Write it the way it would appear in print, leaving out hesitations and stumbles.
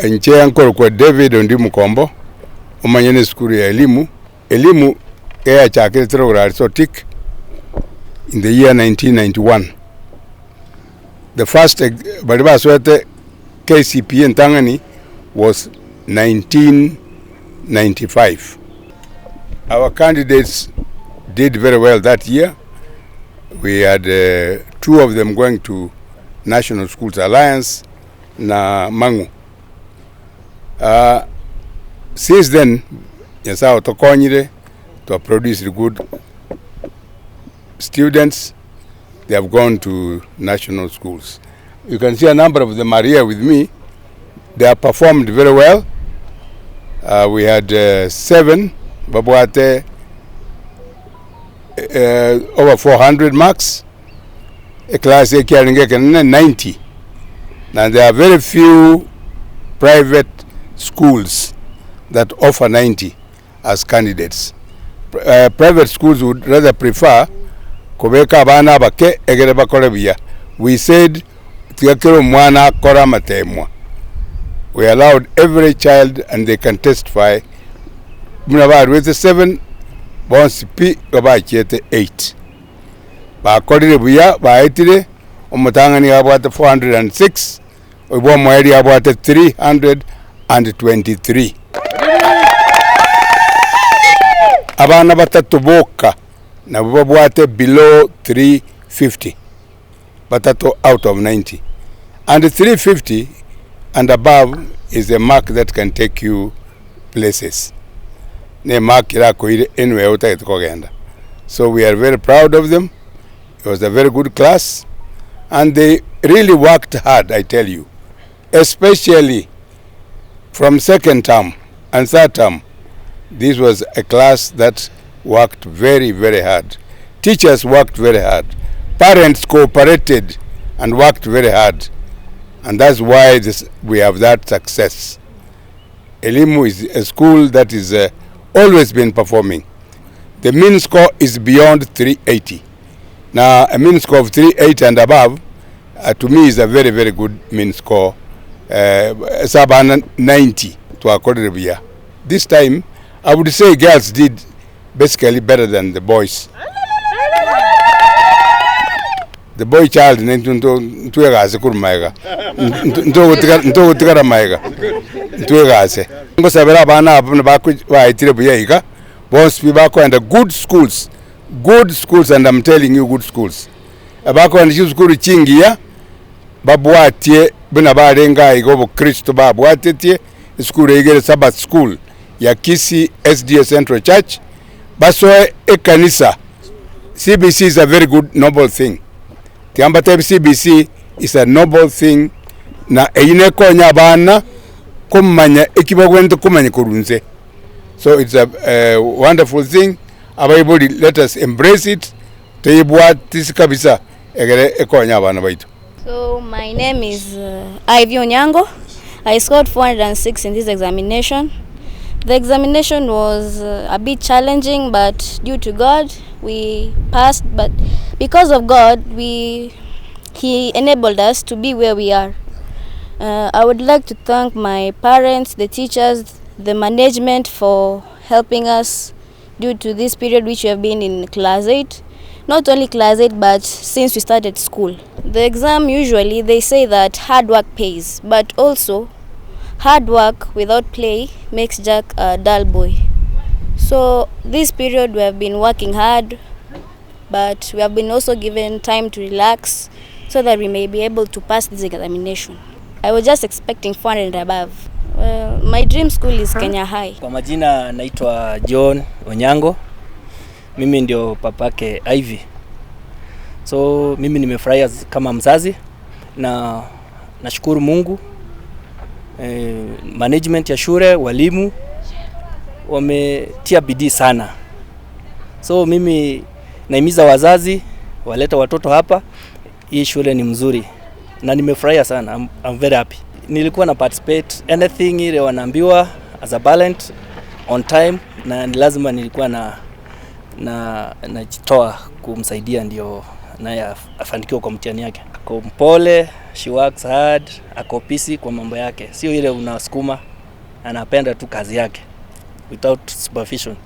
Inche nkorokwa David Ondimu Kombo, omonyene esukuru ya Elimu. Elimu eyachakerete rogoro aria Sotik in the year 1991. The first baria basoete KCPE entang'ani was 1995. Our candidates did very well that year, we had two of them going to National Schools Alliance na Mang'u. Since then Nyasaye otokonyire twa produced good students, they have gone to national schools. You can see a number of them are here with me, they have performed very well. We had seven babwate over 400 marks, eclass ekiarenge ekenene 90, na there are very few private schools that offer 90 as candidates. Private schools would rather prefer kobeka abana abake egere bakore buya. We said tiga kera omwana akore amatemwa. We allowed every child and they can testify buna baruete seven bonsi pi igo bachiete eight. Bakorire buya baetire, omotang'ani iga abwate 406, oyio bw'omoerio abwate 323. Abana batato boka nabwo babwate below 350, batato out of 90, and 350 and above is a mark that can take you places, ne emark erakoire anywhere otagete kogenda. So we are very proud of them, it was a very good class and they really worked hard I tell you, especially from second term and third term, this was a class that worked very very hard. Teachers worked very hard, parents cooperated and worked very hard and that's why this, we have that success. Elimu is a school that is always been performing. The mean score is beyond 380. Now, a mean score of 380 and above, to me is a very, very good mean score. Ase abana 90 twakorire buya. This time, I would say girls did basically better than the boys. The boy child naintwe nto ntwegase korwa magega, ntogotigara ntogotigara magega, ntwegase. Ngosabera abana aba buna bako baetire buya iga, bonsi pi bakoenda good schools, good schools and am telling you good schools. Abakogenda chisukuru chingiya, babwatie buna barenge aiga obokristo babwatetie, esukuru eyio ere Sabbath school ya Kisii SDA Central Church, basoe ekanisa. CBC is a very good noble thing, tiga mbatebie CBC is a noble thing na eyio nekonya abana komanya eki bagwenerete komanya korwa inse. So it's a wonderful thing, abaibori let us embrace it, toyebwatisi kabisa egere ekonye abana baito. So my name is Ivy Onyango. I scored 406 in this examination. The examination was a bit challenging but due to God we passed but because of God we he enabled us to be where we are. I would like to thank my parents, the teachers, the management for helping us due to this period which we have been in class 8. Not only class 8 but since we started school. The exam usually they say that hard work pays but also hard work without play makes Jack a dull boy. So this period we have been working hard but we have been also given time to relax so that we may be able to pass this examination. I was just expecting 400 and above. Well, my dream school is Kenya High. Kwa majina naitwa John Onyango. Mimi ndio papake Ivy. So mimi nimefurahia kama mzazi na nashukuru Mungu. Management ya shule, walimu wametia bidii sana. So mimi nahimiza wazazi walete watoto hapa. Hii shule ni mzuri na nimefurahia sana. I'm very happy. Nilikuwa na participate anything ile wanaambiwa as a parent on time, na ni lazima nilikuwa na na najitoa kumsaidia ndio naye afanikiwe kwa mtihani yake. Ako mpole, She works hard, ako busy kwa mambo yake, sio ile unasukuma, anapenda tu kazi yake without supervision.